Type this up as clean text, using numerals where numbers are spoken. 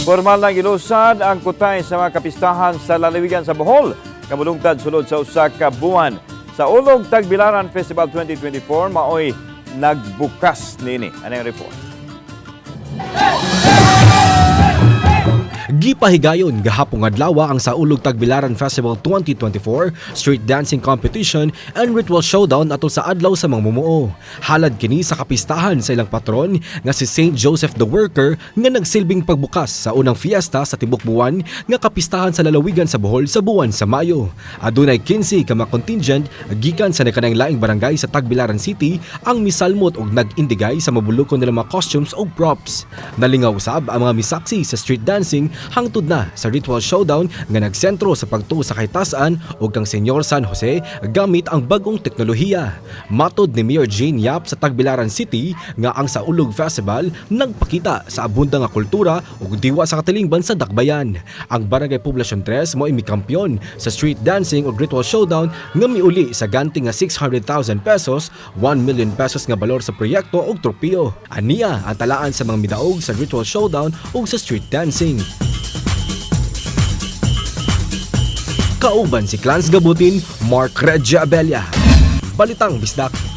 Formal nang gilusad ang kutay sa mga kapistahan sa lalawigan sa Bohol nga molungtad sulod sa usa ka buwan. Saulog Tagbilaran Festival 2024 maoy nagbukas niini. Ano yung report? Gipahigayon gahapong adlaw ang Saulog Tagbilaran Festival 2024 Street Dancing Competition and Ritual Showdown atol sa adlaw sa Mangmumuo. Halad kini sa kapistahan sa ilang patron nga si Saint Joseph the Worker nga nagsilbing pagbukas sa unang fiesta sa tibok buwan nga kapistahan sa lalawigan sa Bohol sa buwan sa Mayo. Adunay 15 ka mga contingent gikan sa nakanang laing barangay sa Tagbilaran City ang misalmot og nag-indigay sa mabulukon nilang mga costumes o props. Nalingaw usab ang mga misaksi sa street dancing hangtod na sa ritual showdown nga nagsentro sa pagtuo sa kahitasan ug kang Senyor San Jose gamit ang bagong teknolohiya. Matod ni Mayor Jane Yap sa Tagbilaran City nga ang Saulog Festival nagpakita sa abundang nga kultura ug diwa sa katilingban sa Dakbayan. Ang Barangay Poblacion 3 mao mikampiyon sa street dancing ug ritual showdown nga miuli sa ganti nga 600,000 pesos, 1 million pesos nga balor sa proyekto ug tropiyo. Ania ang talaan sa mga midaog sa ritual showdown ug sa street dancing. Kauban si Clans Gabutin, Mark Regia Abella. Balitang Bisdak.